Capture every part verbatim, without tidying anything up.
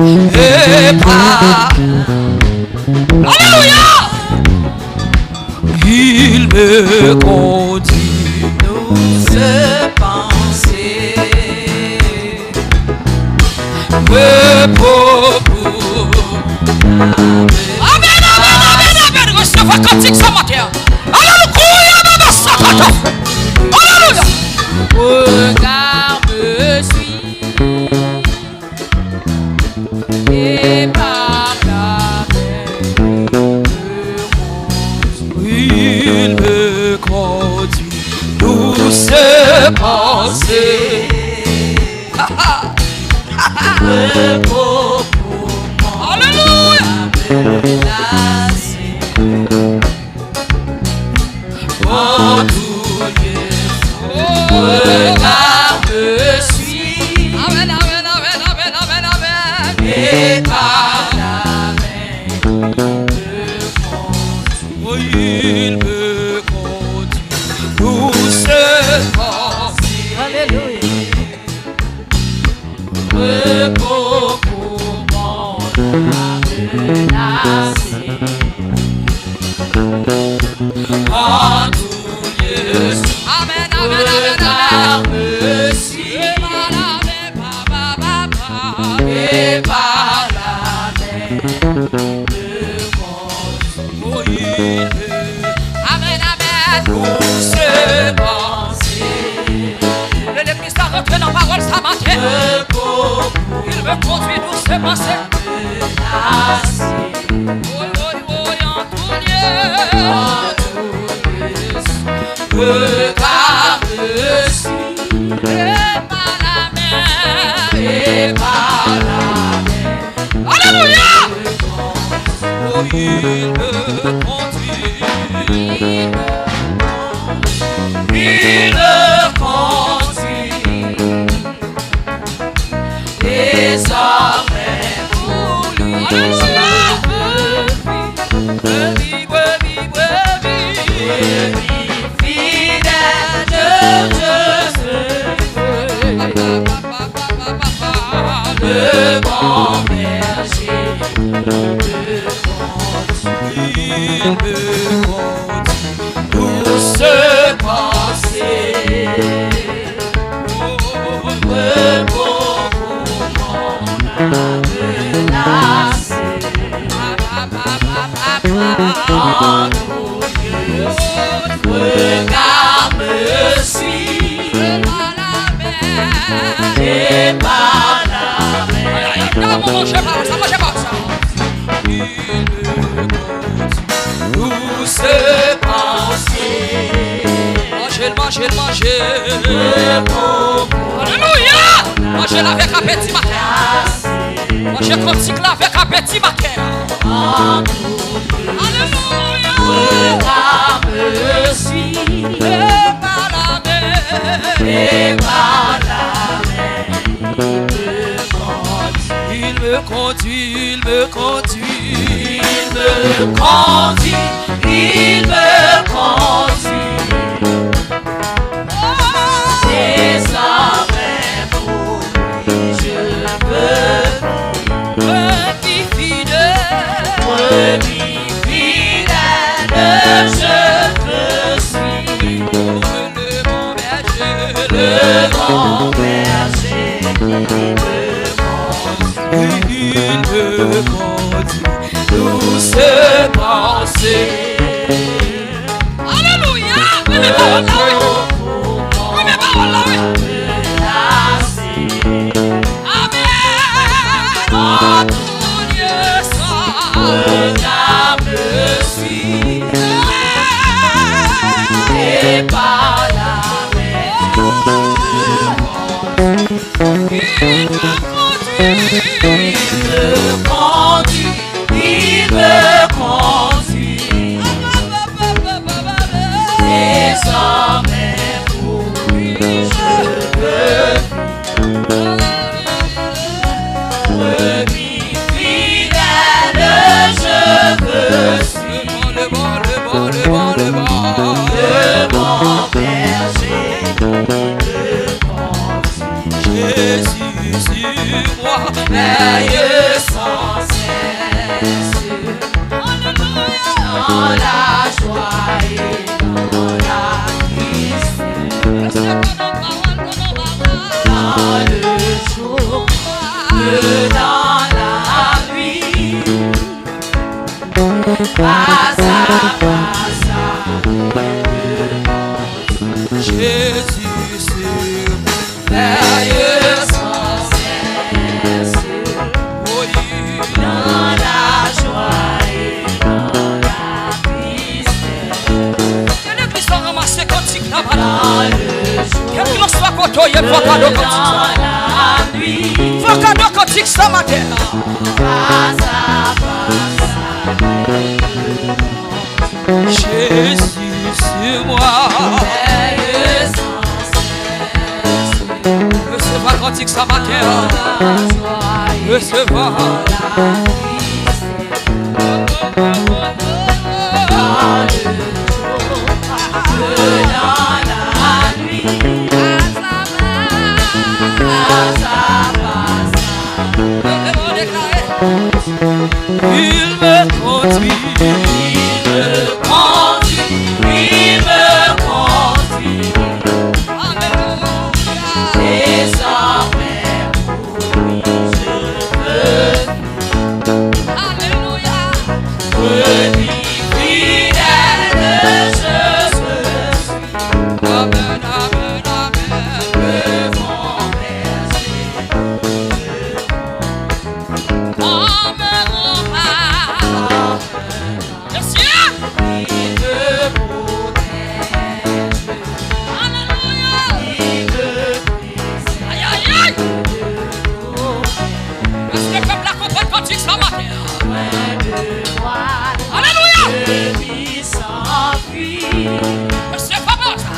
Et par... Alléluia! Il me conduit. Nous se penser. Repos pour... Amen, amen, amen, amen. Resevwa kantik sa maten an. Alléluia, baba, sakata. Alléluia. Regard me suit. Et par la mer, il me conduit. Douce pensée. Repos pour mon... Alléluia. Âme et la... Mon Dieu, regarde, suis. Amen, amen, amen, amen, amen, amen. Et par la main, il me conduit. Oh, il me conduit doucement. Alléluia. Repos pour mon âme menacée. En tout lieu, amen, amen, amen, amen. Regarde-moi, papa, papa, et par la main de mon... Amen, amen. Pour se penser. Lè legliz la rantre nan pawòl sa maten. Il me conduit doucement, c'est... Woy, woy, woy, an tou lye. Regarde-moi, et par la main, et par la main. Alléluia! Oh, il me conduit. Il me conduit. Désormais pour lui, alléluia, je veux vivre, vivre, vivre, vivre. Fidèle de Dieu, le bon berger, il me conduit, il me conduit, douce pensée. Repos pour mon âme menacée. Regarde-moi, suis. Et par la main. Manje pa sa, manje pa sa. Douce pensée. Manje l, manje l, manje l. Alelouya! Manje l avèk apeti maten. Manje kantik la avèk apeti maten. Alelouya! Et par la main, et par la main, il me conduit, il me conduit, il me conduit, il me conduit. Désormais pour lui je veux vivre. Brebis fidèle, brebis fidèle, je veux suivre. Le bon berger, le bon berger qui me conduit, il me conduit, douce pensée. Alelouya! Premye pawòl la, wi. Premye pawòl la, wi. Amen. Oh, Dieu, sa. Et par la main. Il me conduit, il me conduit, il me conduit. Désormais pour lui je veux vivre. Brebis fidèle, je veux suivre. Le bon, le bon, le bon, le bon. Le bon berger qui me conduit. Jésus sur moi, Merveilleux sans cesse, dans la joie et dans la tristesse, dans le jour que dans la nuit, pas à pas avec le Jésus, c'est merveilleux sans cesse, dans la joie et dans la tristesse. Ke legliz la ranmase kantik la, maten. Kèlkanswa kote w ye, fè w kado kantik sa. Fè w kado kantik sa, maten. Jésus, c'est moi. Resevwa kantik sa, maten. Resevwa. Il me conduit, il me conduit, il me conduit. Alléluia. Désormais, pour lui, je veux Alléluia. Brebis fidèle que je suis. Amen, amen, amen. Que mon berger me protège. Comme un rempart. Mesye! Il me protège. Alléluia. Il me Ay, ay, ay! Èske pèp la konprann kantik sa maten an? Alelouya! Mesye, papa sa!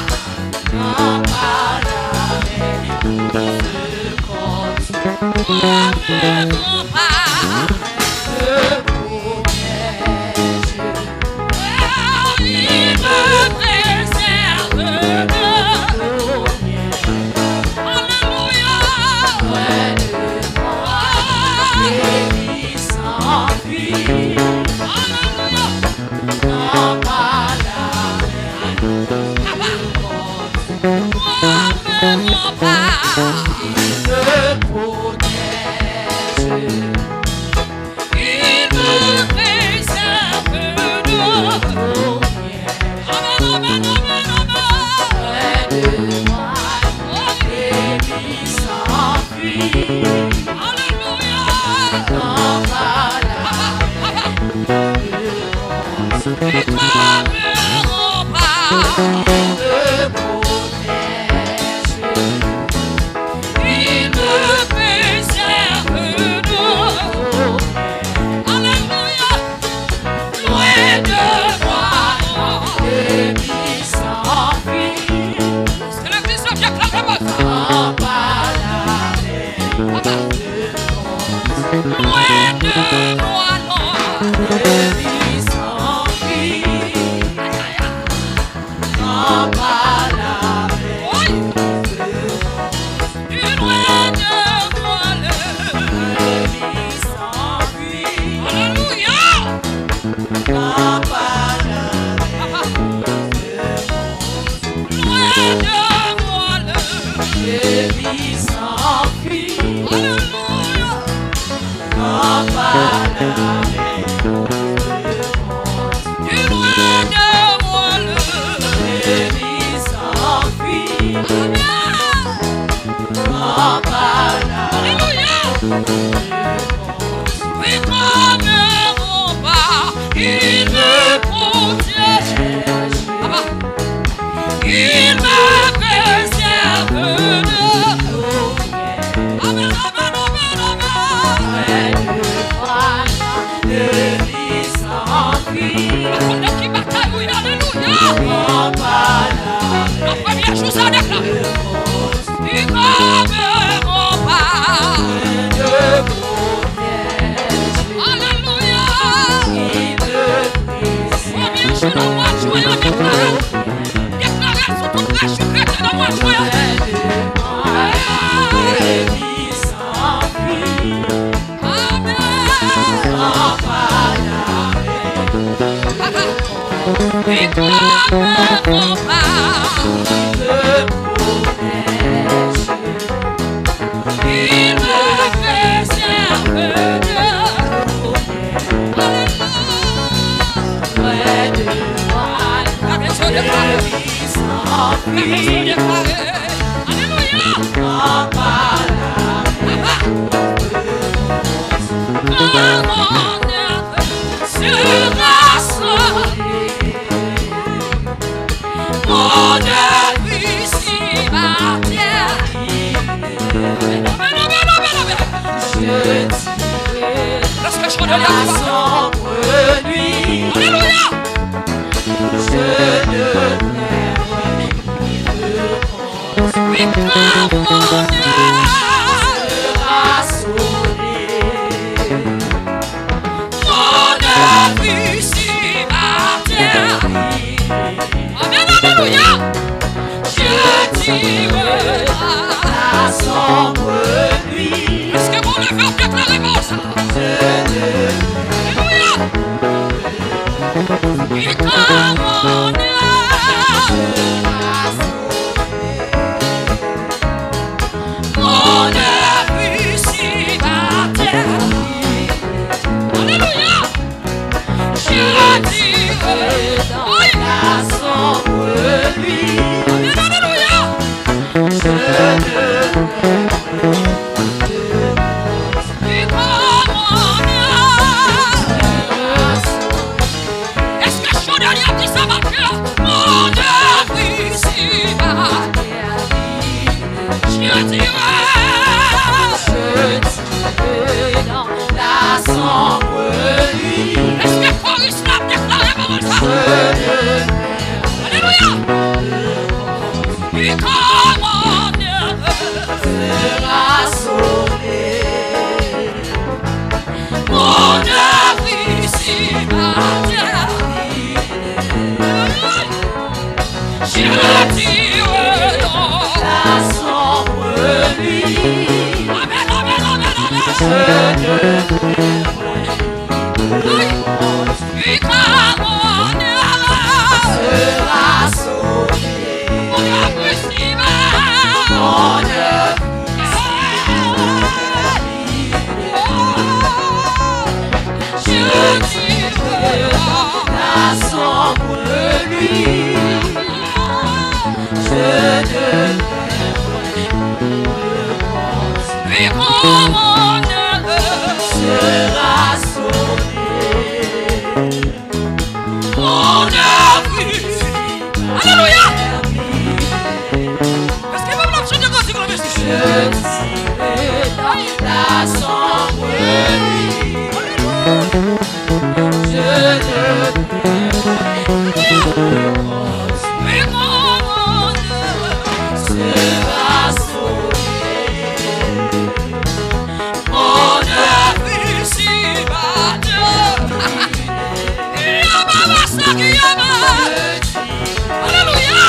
Il me protège. Il me préserve de tout. Amen, amen, amen, amen. Près de moi, l'ennemi s'enfuit. Alléluia. Quand par la main de Dieu, il me protège. Il me préserve de Alléluia. Loin de moi, l'ennemi s'enfuit. Ke legliz la byen klame, papa. Papa. Loin de moi, non. L'ennemi s'enfuit. Aïe, aïe, aïe. Prends par la main. Plus loin de moi, l'ennemi s'enfuit. Alléluia. Prends par la main. Loin de moi, l'ennemi s'enfuit. Alléluia. Prends par la main. Plus loin de moi, l'ennemi s'enfuit. Amen. Prends par la main. Alléluia. Oui, comme un rempart, il me protège. Papa. Il me préserve de Amen, amen, amen, amen. Près de moi, l'ennemi s'enfuit. Akoz de ki batay ou ye, alelouya. Prends par la main. Nan premye jou sa deklare. Li kòm yon rempart. Il me protège. Il me préserve de Alléluia. Près de moi, je suis sans crainte. Alléluia. Papa, la Mon œuvre sera sauvée. Mon œuvre ici par terre. Amen, amen, amen, amen. Je dirai la sombre nuit. Alléluia. Je ne craindrai point. Car mon œuvre sera sauvée. Mon œuvre ici par terre. Amen, alléluia. Je dirai la sombre nuit. Est-ce que mon œuvre peut déclarer comme ça? Alléluia. Et quand mon œuvre Mon œuvre ici par terre. Alléluia. Je dirai dans la sombre nuit. Amen, alléluia. Je ne craindrai point. Et quand mon œuvre Èske chandèlyè a di sa maten? Mon œuvre ici va. Je dirai, je dirai dans la sombre nuit. Èske koris la ap deklare pawòl sa? Alelouya! Pi kòmande sera sonné. Mon œuvre ici va terminer. Je dirai dans la sombre nuit. Amen, amen, amen, amen. Je ne craindrai point. Amen. Pi kòmande sera sonné. Mon œuvre ici va. Mon œuvre Alelouya! Èske pèp la ap chante kantik la, mesye? Je dirai dans la sombre nuit. Je ne craindrai point. Mon œuvre sera sonné. Mon œuvre ici va terminer. Alelouya!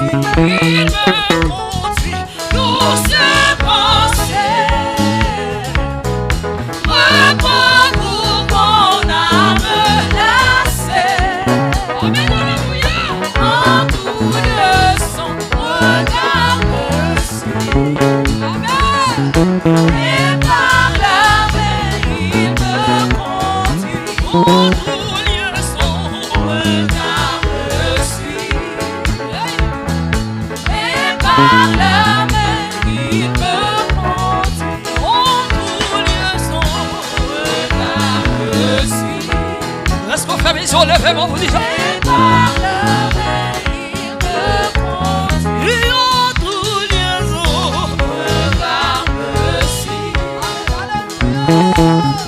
Il me conduit doucement, c'est repos pour mon âme lassée. Amen, alléluia. En tout lieu son regard me suit. Amen. Et par la main il me conduit. En tout lieu son regard me suit. Et par la main il me conduit. En tout lieu son regard me suit. Èske w fèmen zye w, leve men w pou di sa? Et par la main il me conduit. En tout lieu son regard me suit.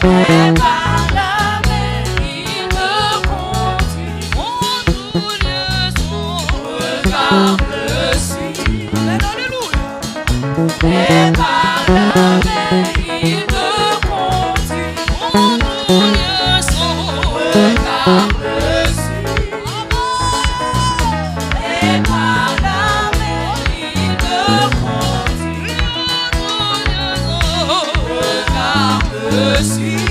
Et par la main il me conduit. En tout lieu son regard me suit. Amen, alléluia. Et par la main il me conduit. En tout lieu son regard me suit. Et par la main il me conduit. En tout lieu son regard me suit.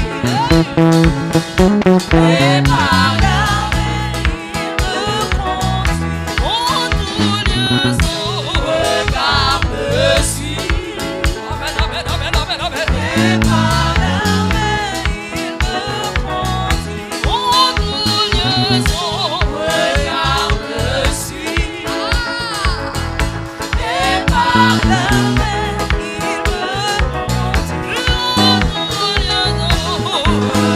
Et par la main il me conduit. En tout lieu son regard me suit. Amen, amen, amen, amen, amen. Et par la main il me conduit. En tout lieu son regard me suit. Et par la main il me conduit. En tout lieu son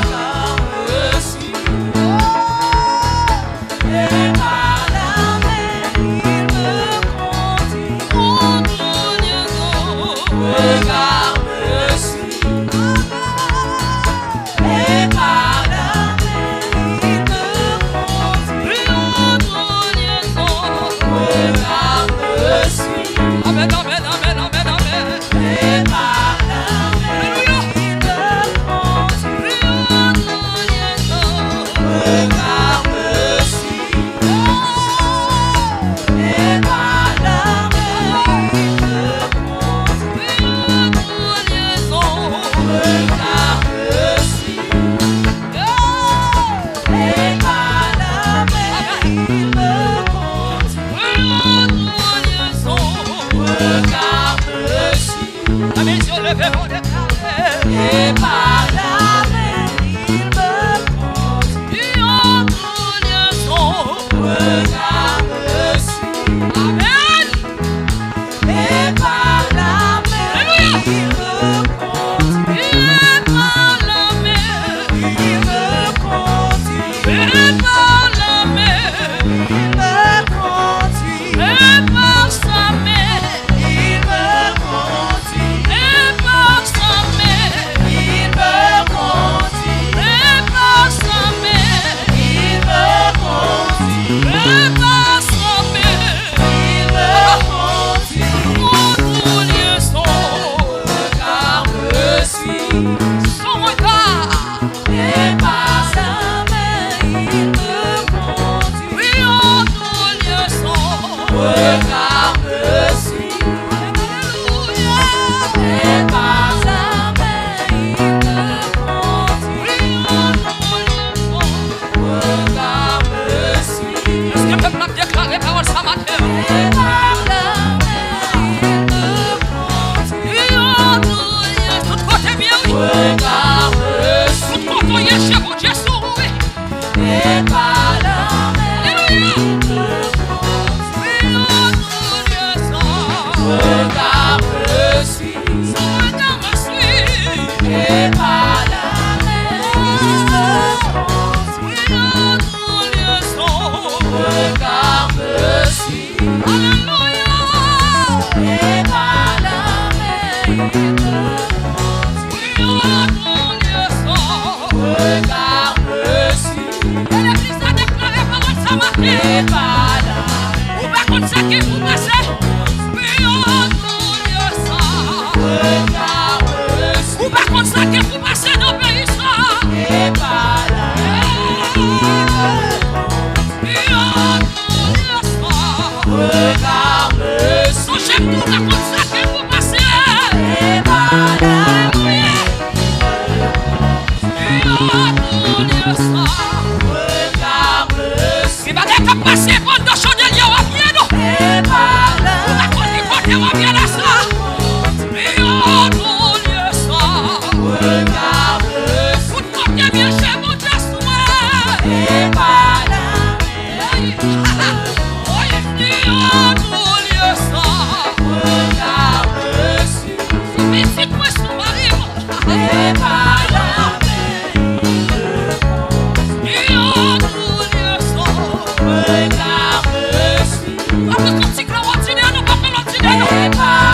regard me suit. Et par la main il me conduit. En tout lieu son regard me suit. Et par la main il me conduit. En tout lieu son regard me suit. Amen, amen, amen, amen, amen. Et par la main il me conduit. En tout lieu son regard me suit. Et par la main il me conduit. En tout lieu son regard me suit. Et par la main il me conduit. En tout lieu son regard me suit. Leve zye w, leve men w, deklare. Et par la main il me conduit. En tout lieu son regard me suit. Amen. Et par la main il me conduit. Et par la main il me conduit. Et par la main il me conduit. Et par sa main il me conduit. Et par sa main il me conduit. Et par sa main il me conduit. Et par sa main il me conduit. En tout lieu son regard me suit. Son regard. Et par sa main il me conduit. Oui, en tout lieu son regard me suit. Alléluia. Et par sa main il me conduit. Oui, en tout lieu son regard me suit. Èske pèp la deklare pawòl sa maten? Et par la main il me conduit. Tout kote m ye, wi. Tout kote w ye, je Bondye sou ou, wi. Et par la main il me conduit. Tout lieu son regard me suit. Son regard me suit. Et par la main il me conduit. Tout lieu son regard me suit. Alléluia. Et par la main il me conduit. Tout lieu son regard me suit. E legliz la deklare pawòl sa maten. Ou pa konn sa ki pou pase. Wi, an tou lye sa. Ou pa konn sa ki pou pase nan peyi sa. Wi, an tou lye sa. Hey! Oh, il dit, oh, mon Dieu, ça. Regarde sur. Sou pitit mwen, sou mari m. Et par la main, il me conduit. Oh, mon Dieu, ça. Regarde sur. Apre kantik la, w ap di, non, pa pran lòt. Regarde sur.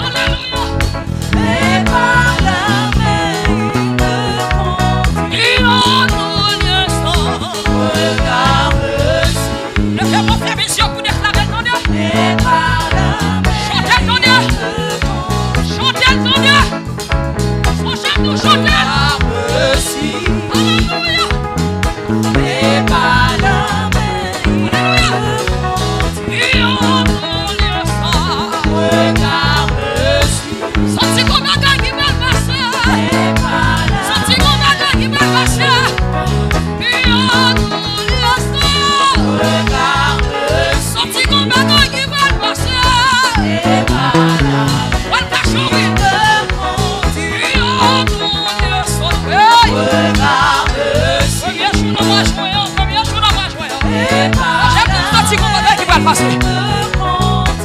Alléluia. Et par la main, il me conduit. Et en tout lieu sans regard. Leve vwa, fèmen zye w pou deklare l, tande. Et par la main, chante l, tande. Il me conduit. Chante l, tande. Fò chante, chante. Alléluia. Et par la main, il me conduit. Et en tout lieu sans regard. Santi gon bagay ki pral pase. Santi gon bagay ki pral pase. Yo, yo, santi gon bagay ki pral pase. Pral pase, wi. Yo, yo, santi. Premye jou nan mwa jwen an, premye jou nan mwa jwen an. Chak moun santi gon bagay ki pral pase.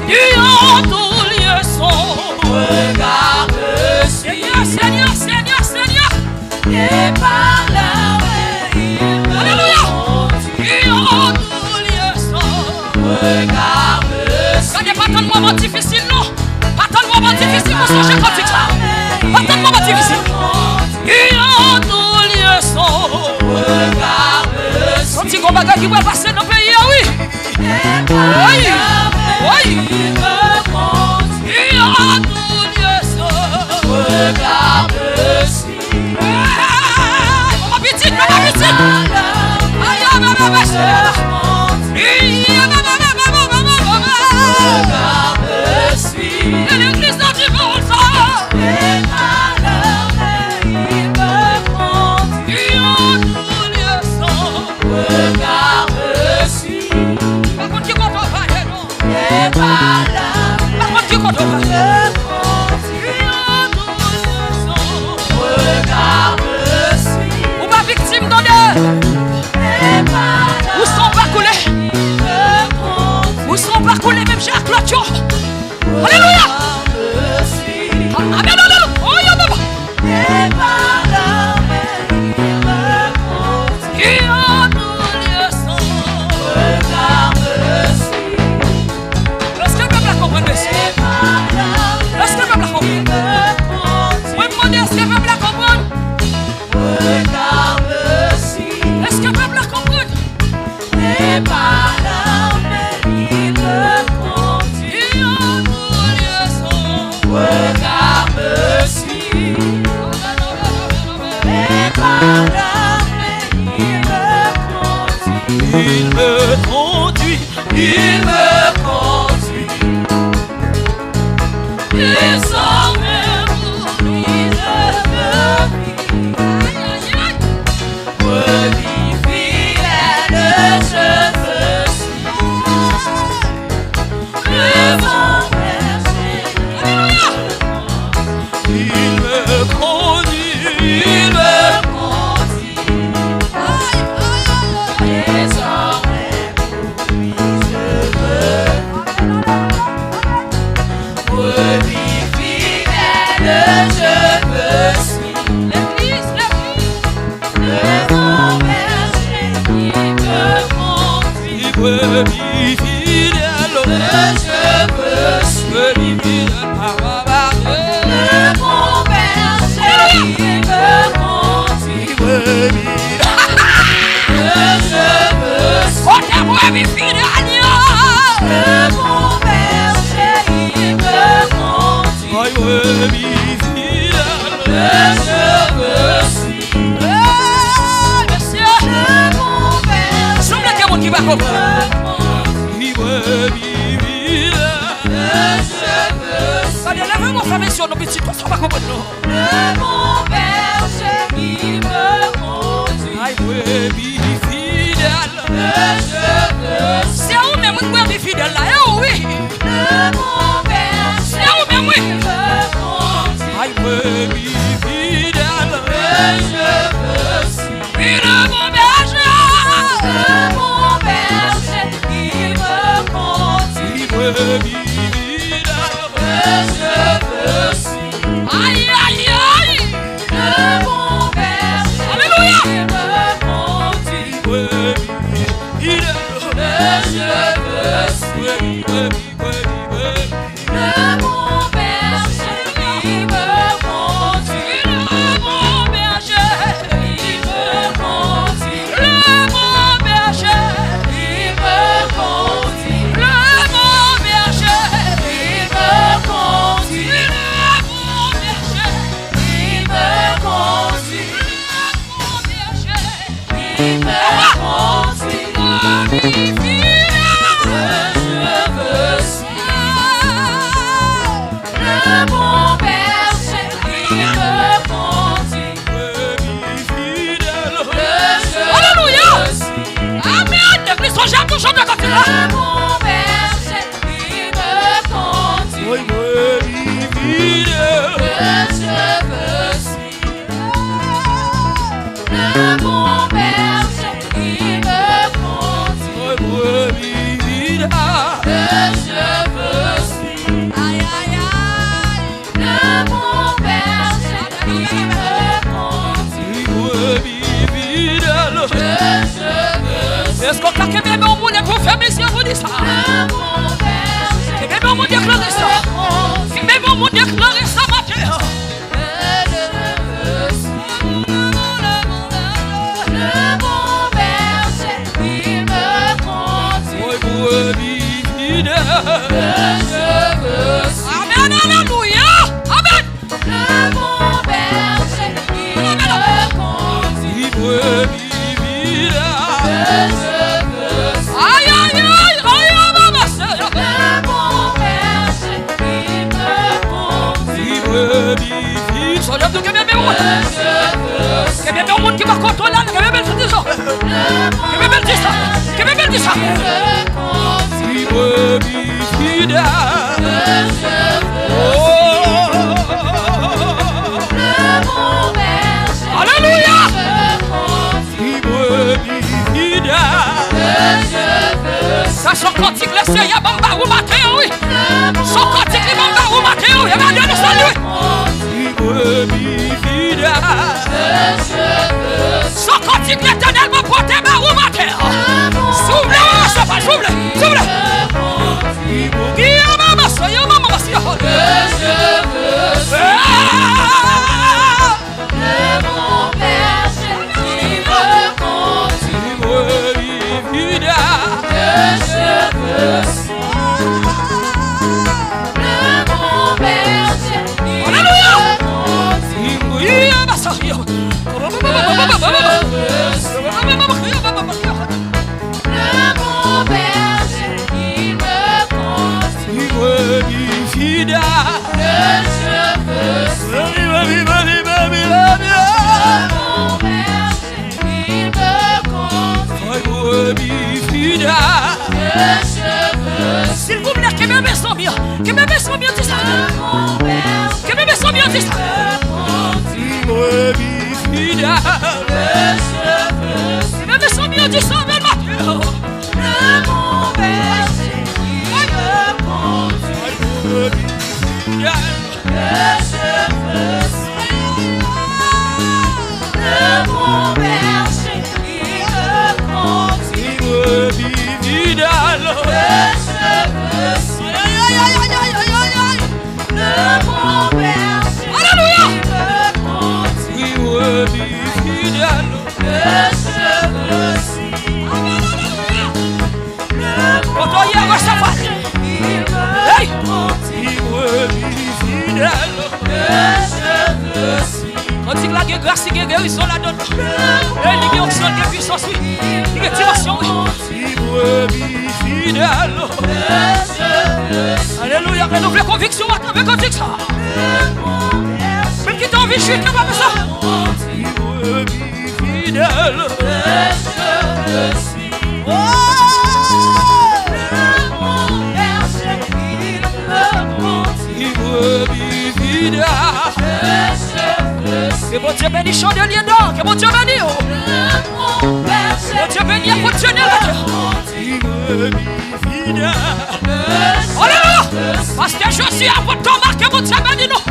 Yo, tout lye son. Regarde. Senyè, Senyè, Senyè, Senyè. Et par la main, il me conduit. Yo, tout lye son. Regarde. Gade, pa tann moman difisil, non. Pa tann moman difisil pou sonje kantik sa. Pa tann moman difisil. Yo, tout lye son. Santi gon bagay ki pral pase nan peyi a, wi. Woy, woy. Yo, tout lye son. Papa pitit, papa pitit. Ay, ay, ay, ay, ay. E legliz nan di bon sa. Pa konn ki kote w prale, non. Pa konn ki kote w prale. Ou pa viktim, tande. Ou san w pa koule. Ou san w pa koule menm jan ak lòt yo. Alelouya. Amen, alelouya. Oh, yo, papa. Ki an nou lye san. Èske pèp la konprann, mesye? Èske pèp la konprann? Mwen mande, èske pèp la konprann? Èske pèp la konprann? Et par la main, il me conduit. Regarde, et par la main, il me conduit. Il me conduit, il me conduit. Désormais, pour lui, je veux vivre. Brebis fidèle, je veux suivre le bon berger. Il me conduit, il me conduit. Désormais, pour lui, je veux Brebis fidèle, je veux suivre. L'église, l'église. Le bon berger qui me conduit. Brebis fidèle. Que je veux suivre. Brebis fidèle. Le bon berger qui me conduit. Brebis. Que je veux suivre. Kote brebis fidèle yo? Le bon berger qui me conduit. Ay, brebis fidèle. Que je veux suivre. Hey, mesye. Le bon berger. Sanble Li brebis fidèles. Gade, leve men w, fè mesye w non, pitit, paske w pa konprann non. Le bon berger qui me conduit. Ay, brebis fidèl. Et je veux. Se ou menm, wi, brebis fidèl la, e ou wi. Le bon berger. Se ou menm, wi. Qui me conduit. Ay, brebis fidèl. Et je veux suivre. Oui, le bon berger. Le bon berger qui me conduit. Li brebis fidèl. Et je veux suivre. Aïe, aïe, aïe. Le bon berger. Alléluia. Qui me conduit. Li brebis fidèl. Et je veux suivre. Le bon berger qui me conduit. Le bon berger qui me conduit. Le bon berger qui me conduit. Le bon berger qui me conduit. Le bon berger qui me conduit. Le bon berger qui me conduit. Que je veux suivre. Le bon berger qui me conduit. Que je veux suivre. Alléluia. Amen. Legliz, sonje m toujou nan kote la. Le bon berger qui me conduit. Que je veux suivre. Le bon berger qui me conduit. Que je veux suivre. Aïe, aïe, aïe. Le bon berger qui me conduit. Que je veux suivre. Èske w ka kenbe men w moun pou fè misye pou di sa? Le bon berger. Kenbe men w moun deklare sa. Kenbe men w moun deklare sa maten an. Le bon berger, il me conduit. Brebis fidèles. Que je veux suivre. Amen, alléluia. Amen. Le bon berger, il me conduit. Brebis fidèles. Que je veux suivre. Aïe, aïe, aïe, aïe, aïe, aïe, aïe. Le bon berger, il me conduit. Brebis fidèles. Kenbe men w. Kenbe men w, moun ki pa kontwole l, kenbe men l sou di sa. Kenbe men l di sa. Kenbe men l di sa. Brebis fidèles. Oh. Alléluia. Brebis fidèles. Sa se yon kantik Lesenyè ban m ba ou maten an, wi. Se yon kantik li ban m ba ou maten an, wi. E gade nou sali, wi. Brebis fidèles. Se yon kantik Letènèl ban pote ba ou maten an. Si w vle, w se pa, si w vle, si w vle. Yo, mama, so, yo, mama, so, yo. Le bon berger qui me conduit. Brebis fidèles. Que je veux suivre. Le bon berger qui me conduit. Alléluia. Que je veux suivre. Le bon berger, il me conduit. Brebis fidèles. Que je veux suivre. Le bon berger, il me conduit. Brebis fidèles. Que je veux suivre. Silvouplè, kenbe men zanmi an. Kenbe men zanmi an, di sa. Le bon berger, kenbe men zanmi an, di sa. Il me conduit. Brebis fidèles. Que je veux suivre. Kenbe men zanmi an, di sa, bèl maten. Le bon berger qui me conduit. Que je veux suivre. Le bon berger qui me conduit. Que je veux suivre. Le bon berger qui me conduit. Que je veux suivre. Le bon berger qui me conduit. Hey! Brebis fidèles. Que je veux suivre. Kantik la gen gras, li gen gerizon ladan l. Hey, li gen onksyon, li gen pwisans, wi. Li gen dimansyon, wi. Brebis Si w atann kantik sa, menm ki te anvi chite, pa fè sa. Ti brebis fidèl. Ti brebis fidèl. Ke Bondye beni Chandelier Dor. Ke Bondye beni w. Ke Bondye beni apot Jeneratè. Alelouya! Pastè Josué, apot Thomas, ke Bondye beni nou.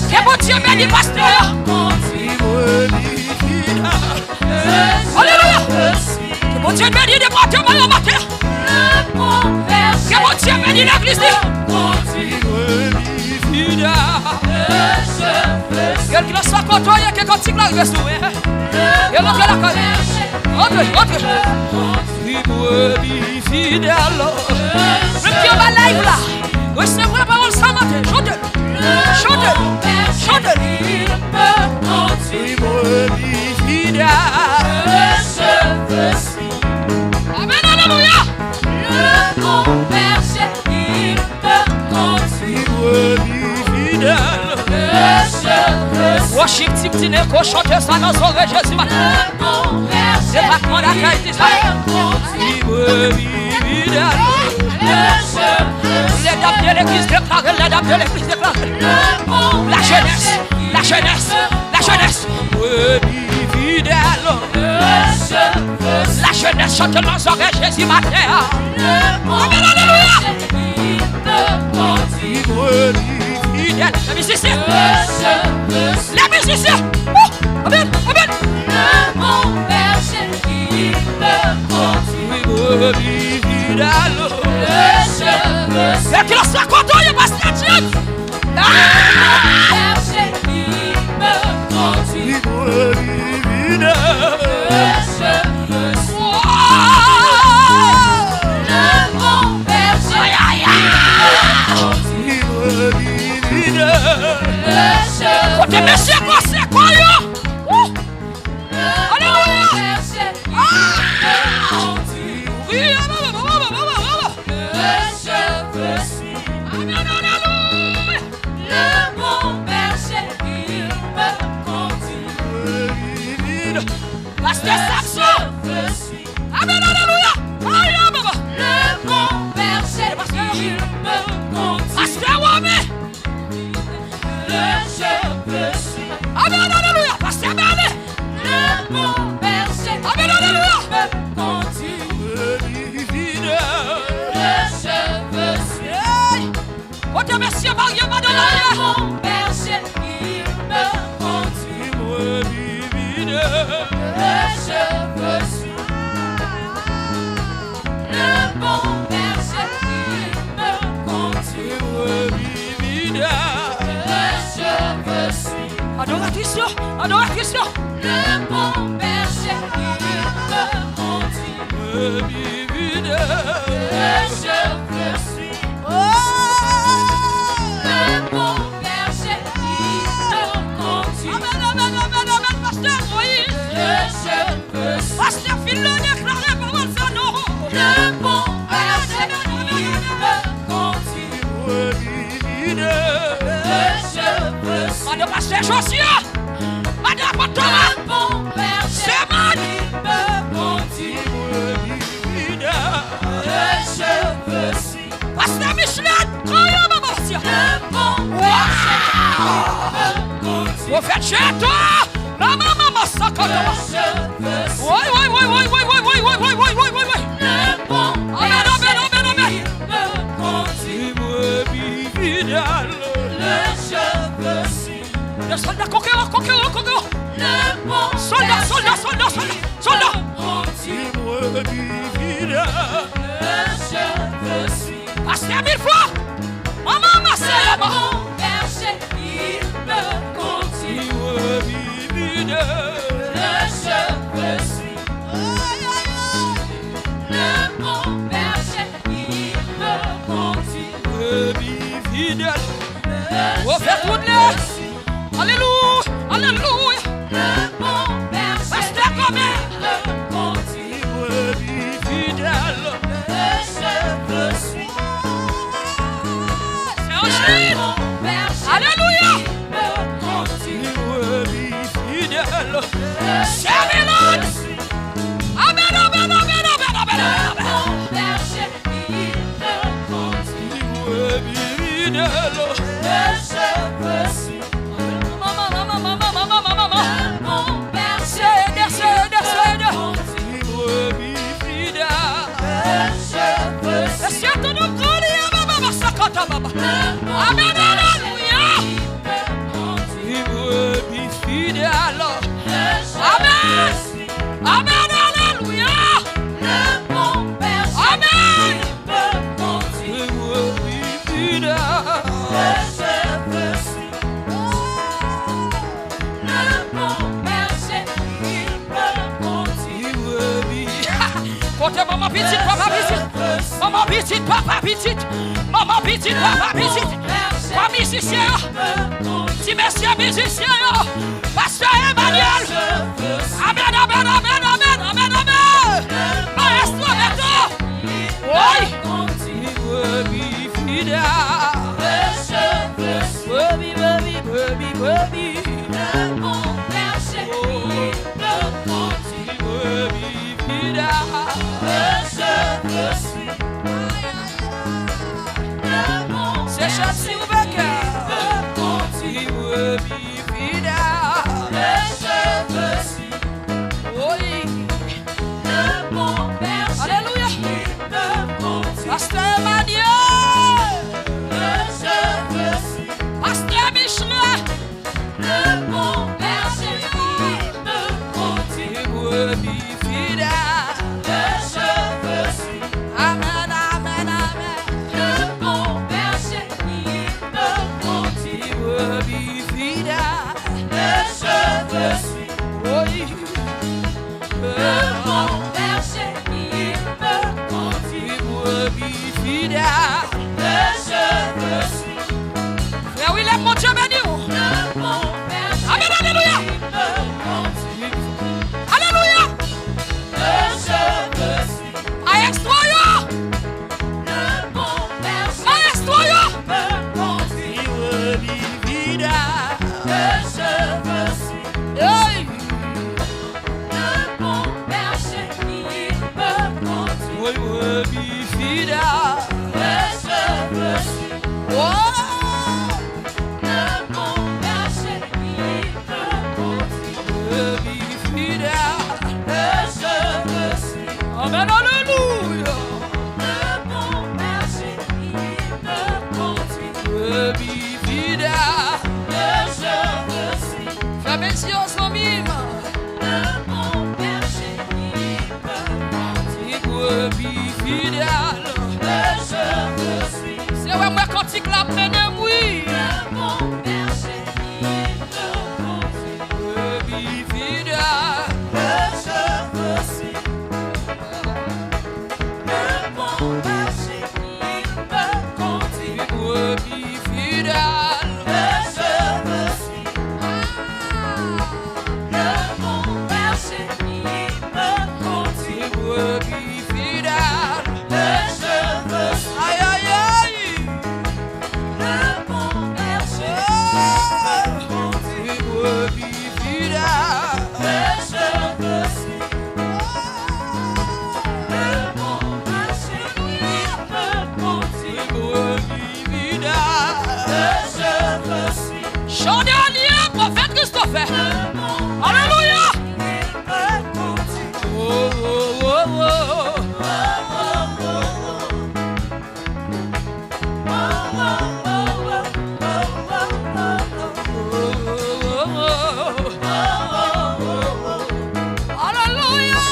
Ke Bondye beni pastè yo. Alelouya! Ke Bondye beni depatman yo maten. Ke Bondye beni legliz li. Kèlkeswa kote w ye, ke kantik la rive sou ou. E rantre lakay. Rantre, rantre. Ti brebis fidèl. Menm ki anba live la, resevwa pawòl sa maten. Chante l. Chante l. Chante l. Ti brebis fidèl. Amèn, alelouya. Ti brebis fidèl. Worship team, ti neko, chante sa nan zòrèy Jezi maten. Depatman lakay, ti sa. Ti brebis fidèl. Lèdam de legliz deklare, lèdam de legliz deklare. Lajenès, lajenès, lajenès. Brebis fidèl. Lajenès chante nan zòrèy Jezi maten an. Amèn, alelouya. Ti brebis fidèl. Lè mizisyen. Lè mizisyen. Amèn, amèn. Ti brebis fidèl. Lè ki lòs la kote w ye, pastè James. Ah! Ti brebis fidèl. Kote mesye kò se kò yo. Alelouya. Ah! Wi, alelouya. Amèn, alelouya. Pastè Samson. Amèn, alelouya. Aya, baba. Pastè Romen. Amèn, alelouya. Pastè Bène. Amèn, alelouya. Hey! Kote mesye marye, madanm marye? Adoratris yo, adoratris yo. Amèn, amèn, amèn, amèn, pastè Moïse. Pastè Philo deklare pawòl sa non. Mande pastè Josia. Mande apot Thomas. Seman. Pastè Michelet, kòyè manman sya. Wow! Pwofèt Jeto, manman manman sakatama. Woy, woy, woy. Amèn, amèn, amèn, amèn. Ti brebis fidèl. Sòlda, konkèran, konkèran, konkèran. Sòlda, sòlda, sòlda, sòlda, sòlda. Ti brebis fidèl. Pastè Milfò, manman Maseyama. Ti brebis fidèl. Brebis fidèl. Pwofèt Woodley. Alelouya, alelouya. Pastè Gomè. Brebis fidèl. Amèn, alelouya. Li brebis fidèl. Amèn. Amèn, alelouya. Amèn. Li brebis fidèl. Kote manman pitit, papa pitit? Manman pitit, papa pitit. Manman pitit, papa pitit. Kwa mizisyen yo. Ti mesye mizisyen yo. Pastè Emmanuel. Amèn, amèn, amèn, amèn, amèn, amèn. Maestro Beto. Woy. Brebis fidèl. Brebis, brebis, brebis, brebis. Le bon berger, il me conduit. Brebis fidèl. Que je veux suivre. Le bon berger, il me conduit. Brebis fidèl. Que je veux suivre. Woy. Le bon berger, alelouya. Il me conduit. Pastè Emmanuel. Que je veux suivre. Pastè Michelet. Le bon berger, il me conduit. Brebis fidèl. Que je veux suivre. Amèn, amèn, amèn. Le bon berger, il me conduit. Brebis fidèl. Que je veux suivre. Woy. Le bon berger, il me conduit. Brebis fidèl. Que je veux suivre. Frè Willem, Bondye beni w. Le bon berger, amèn, alelouya. Il me conduit. Alelouya. Que je veux suivre. Maestro yo. Le bon berger, maestro yo. Me conduit. Brebis fidèl. Que je veux suivre. Hey. Le bon berger, il me conduit. Woy, brebis fidèl. Que je veux suivre. Oh. Le bon berger, il me conduit. Brebis fidèl. Que je veux suivre. Amèn, alelouya. Le bon berger, il me conduit. Brebis fidèl. Que je veux suivre. Fèmen zye w, zanmi m. Le bon berger, il me conduit. Brebis fidèl. Que je veux suivre. Se wè m wè kantik la ap mennen m, wi. Le bon berger, il me conduit. Brebis fidèl. Que je veux suivre. Le bon berger, il me conduit. Brebis fidèl. Que je veux suivre. Le bon berger, il me conduit. Brebis fidèl. Que je veux suivre. Ay, ay, ay. Le bon berger, il me conduit. Brebis fidèl. Que je veux suivre. Le bon berger, il me conduit. Brebis fidèl. Que je veux suivre. Chandelier, pwofèt Christopher. Le bon berger, alelouya. Il me conduit. Oh, oh, oh, oh. Alelouya!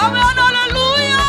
Amèn, alelouya!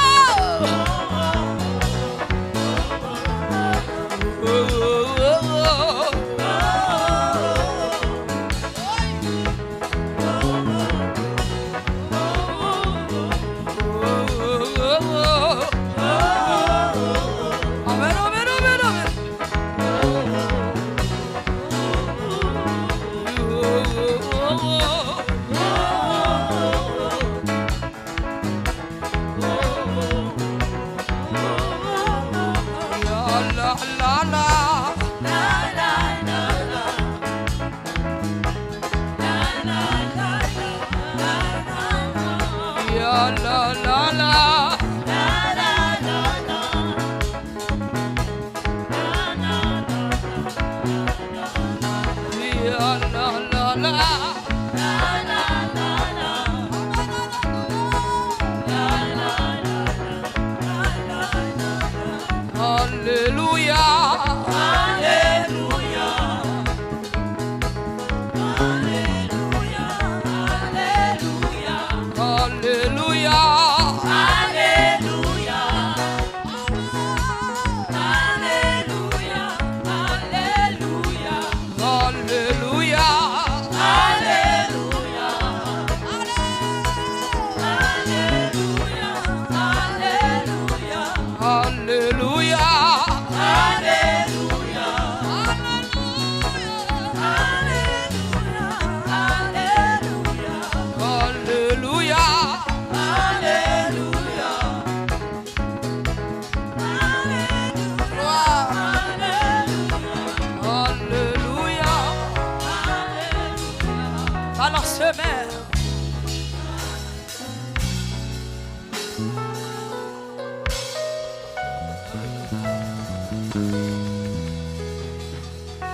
Alò, semè.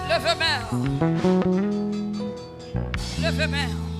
Leve men. Leve men.